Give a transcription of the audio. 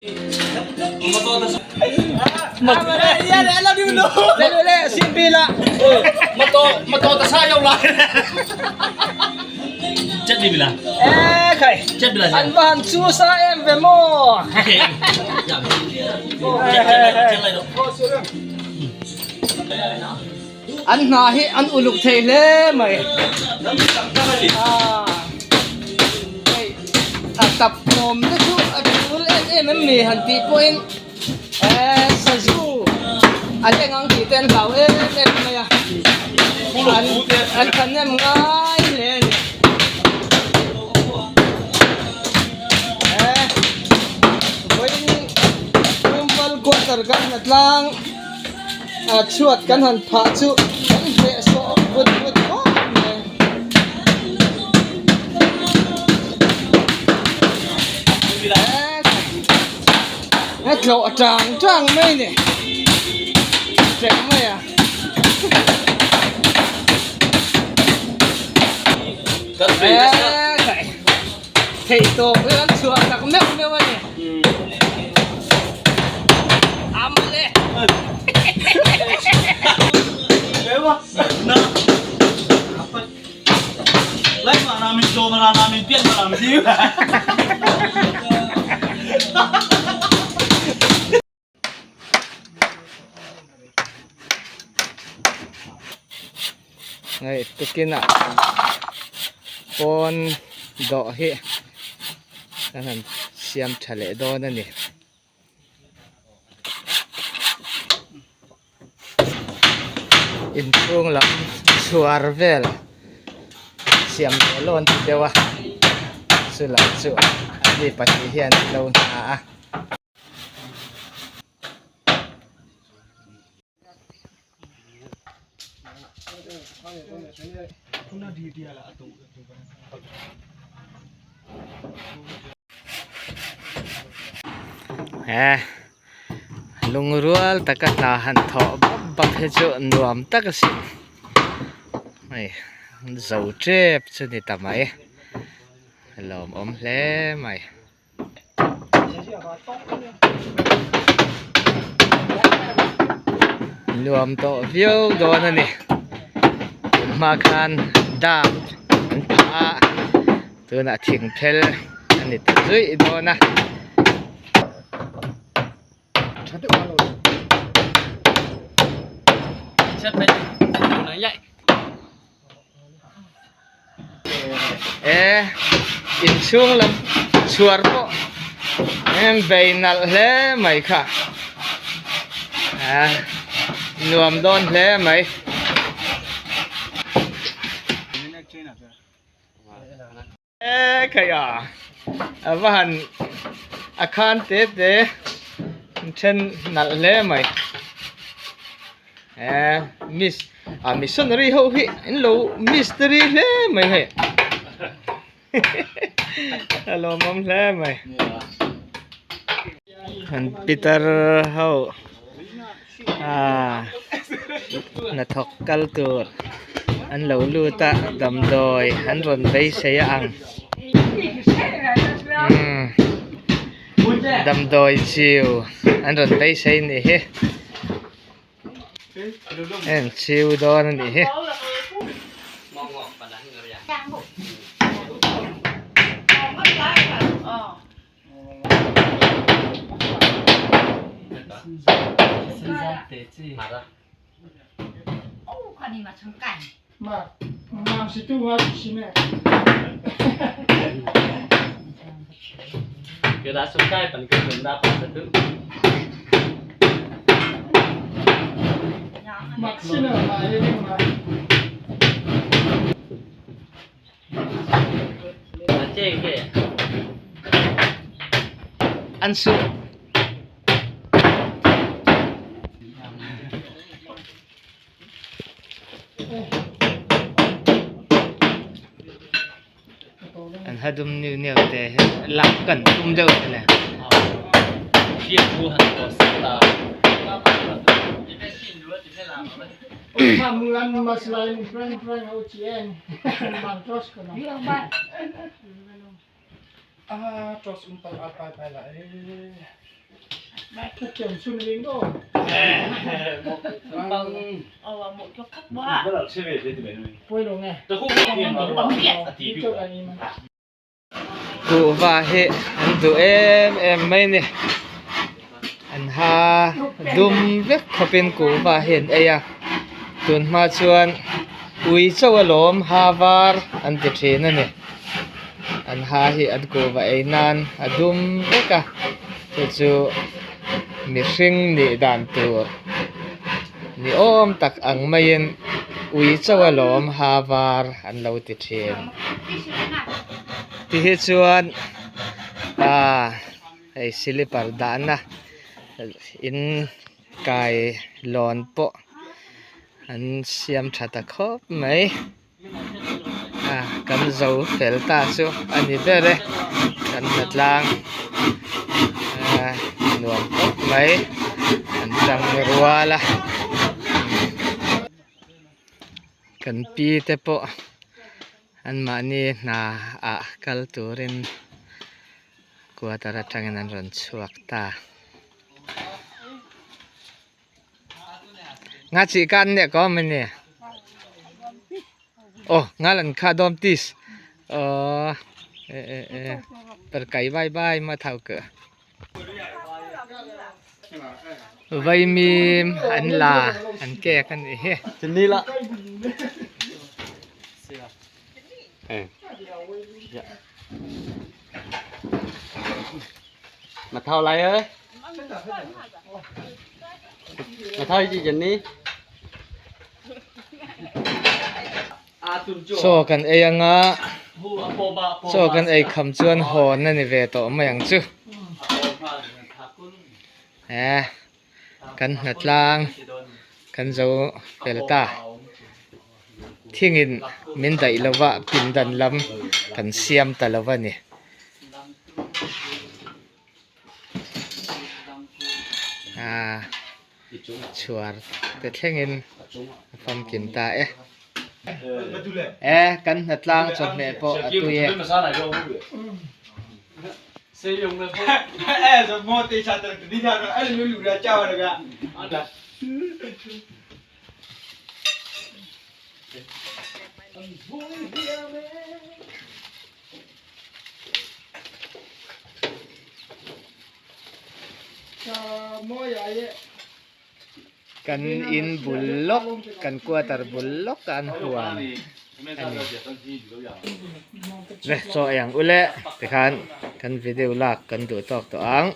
An va han chu sa em ve maw? An hna hi an uluk thei hle mai. A tap hnawm te chu a tul em em em ni han tih pawhin eh sazu a leng ang tih te an hlau em em mai a. An an thahnem ngai hle a ni. Eh vawiin Tumval quarter kan hna tlang. A chhuat kan han phah chu kan hneh sawh vut vut khawp mai. A tlawh tang tang mai ni tleh mai a. Theih tawp hi an chhuah tak meuh meuh a ni. Am le. Hei tukinah pawn dawh hi kan han siam tha leh dawn a ni. Inchhung lam chhuar vel siam leh lawn ti deuh a chulai chu mi pahnih hian an lo hna a. He lungrual taka hna han thawh bap bap hi chu nuam tak asin hei zo tep chu ni ta mai lawmawm hle mai. Nuam tawh viau dawn a ni tun hma khan dap an phah a tunah thing phel a ni ta zuih dawn a. E inchhung lam chhuar pawh em bei nalh hle mai kha a nuam dawn hle mai. E khai a a va han a khan te te then nalh hle mai e miss a missionary ho hi an lo mystery hle mai hei a lawmawm hle mai an pitar ho ah hnathawk kal tur an lo lut a damdawi an rawn beisei a ang umm damdawi chiu an rawn beisei a nih hi heng chiu dawn a nih hi. An suh. An hadum niu niu te hi lak kan tum deuh te le. Kuhva hi an duh em em mai a ni an ha dum vek khawpin kuhva hi an ei a tun hma chuan ui chauh alawm ha var an ti thin a ni an ha hi an kuhva ei nan a dum vek a chu chu mihring nih dan tur ni awm tak ang maiin ui chauh alawm ha var an lo ti thin. Ti hi chuan ah hei silipar dahna in kai lawn pawh an siam tha ta khawp mai ah kan zo fel ta chu a ni ber e kan hnatlang ah nuam khawp mai an tang rual a. Kan pi te pawh anmahni hna ah kal turin quarter atangin an rawn chhuak ta. Nga chih ka an neh ko awm ani. Aw nga lan kha dawm tis. Aw e e e per kai bai bai ma thau ke. Vaimim an la an kek a nih hi. Chaw kan ei anga chaw kan ei kham chuan hawn a ni ve tawh mai ang chu he kan hnatlang kan zo fel ta thingin min daih lova pindan lam kan siam ta lo a ni. Ah chhuar te thlengin a famkim ta e. E kan hnatlang chawhmeh pawh a tui e. Kan in bul lawk kan quarter bul lawk a an huan a ni. Le chaw ei ang ule tikhan kan video lak kan duh tawk tawh ang.